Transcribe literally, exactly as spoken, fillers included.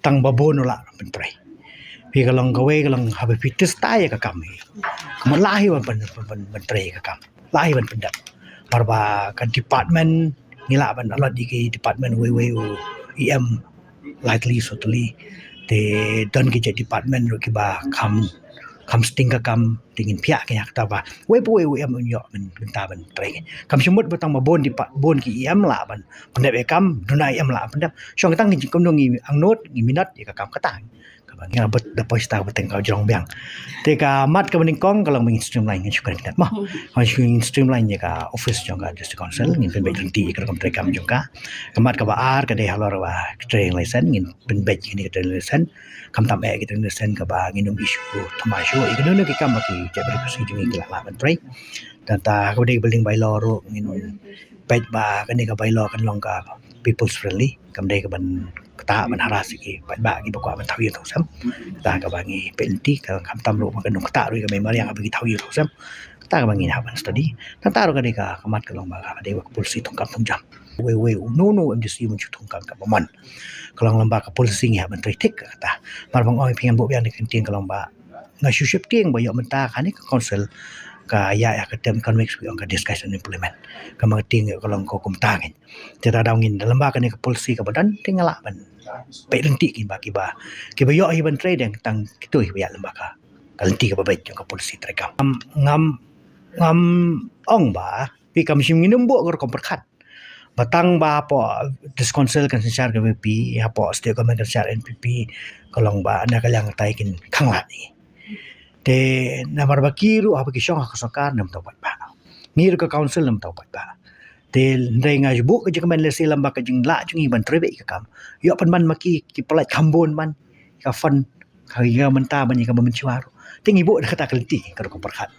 tang ba bun u lah ban trei. Phi ka long kawei ka long haba phi test ïa ka kam hi. Ka mut lah hi ban ban ban ban trei ïa ka kam. Lah hi ban pyndep. Namar ba ka department ngi lah ban allot ïa ki department wei wei u E M lightly sotli. Te don ki jait department ruh kiba kham kham sting ka kam te ngin phiah ki ïa kata ba wei pa wei u E M un ïoh ban bynta ban trei. Kam shym mut ba tang ba bun depart bun ki E M lah ban pyndep ïa kam, duna E M lah pyndep. Shong tang ki jingkam ngi angnud ngi minot ïa ka kam kata. Kaba ngi ngat da poi star ba teng ka jrong biang. Te ka mat kaba nyngkong ka long ba ngin streamline ngin shu kren kyndat mo. Ngin shu ngin streamline ïa ka office jong ka district council ngin pynbeit lynti ïa ka rukom trei kam jong ka. Ka mat kaba ar ka dei halor ba ka trading license ngin pynbeit ïa ka trading license. Khamtam eh ka trading license kaba ngin ym issue thymmai shuh ïa kano kano ki kam ba ki jaitbynriew Khasi jong ngi ki lah lah ban trei. Te kata kaba dei ka building bylaw ruh ngin peit ba kane ka bylaw kan long ka people's friendly. Kam dei ka ban ktah ban harass ïa ki paidbah kiba kwah ban thaw ïing thaw sem. Kata kaba ngi peit lynti ka khamtam ruh ba kan ktah ruh ïa ka mei mariang haba ki thaw ïing thaw sem. Kata kaba ngi hap ban study. Kata ruh ka dei ka mat ka long ba ka dei ba ka policy thungkam thungjam. Wei wei uno uno u M D C un shu thungkam kaba mon. Ka long lem ba ka policy ngi hap ban trei thik kata. Namar ba nga ong ïa phi ngan buh biang ïa ka ktien ka long ba nga shu sheptieng ba ïoh mynta kane ka council ka ïa ïa ka term economics ba ong ka discuss and implement. Ka ma ka tieng ïoh ka long ka kumta ngin. Te ta daw ngin lem ba kane ka policy kaba don te nga lah ban peit lynti kiba kiba kiba ïoh hi ban trei dang tang kito hi ba ïa lem ba ka ka lynti kaba beit jong ka policy trei kam. Ngam ngam ngam ong ba phi kam shym ngin ym buh ka rukom pyrkhat. Ba tang ba hapoh district council kan synshar ka V P, hapoh state government kan synshar N P P, ka long ba na ka liang tai kin khanglad ïa ngi. Te namar ba ki ruh haba ki shong ha ka sorkar nam tau paidbah. Ngi ruh ka council nam tau paidbah. Te hynrei nga buh ka jingkmen lehse lem ba ka jinglah jong ngi ban trei beit ka kam. Ïoh pynban ma ki ki pyllait kham bun ban ka fund ka ïa mynta ban ïa ka ban mynshuwa ruh. Te ngi buh da kata ka lynti ka rukom pyrkhat.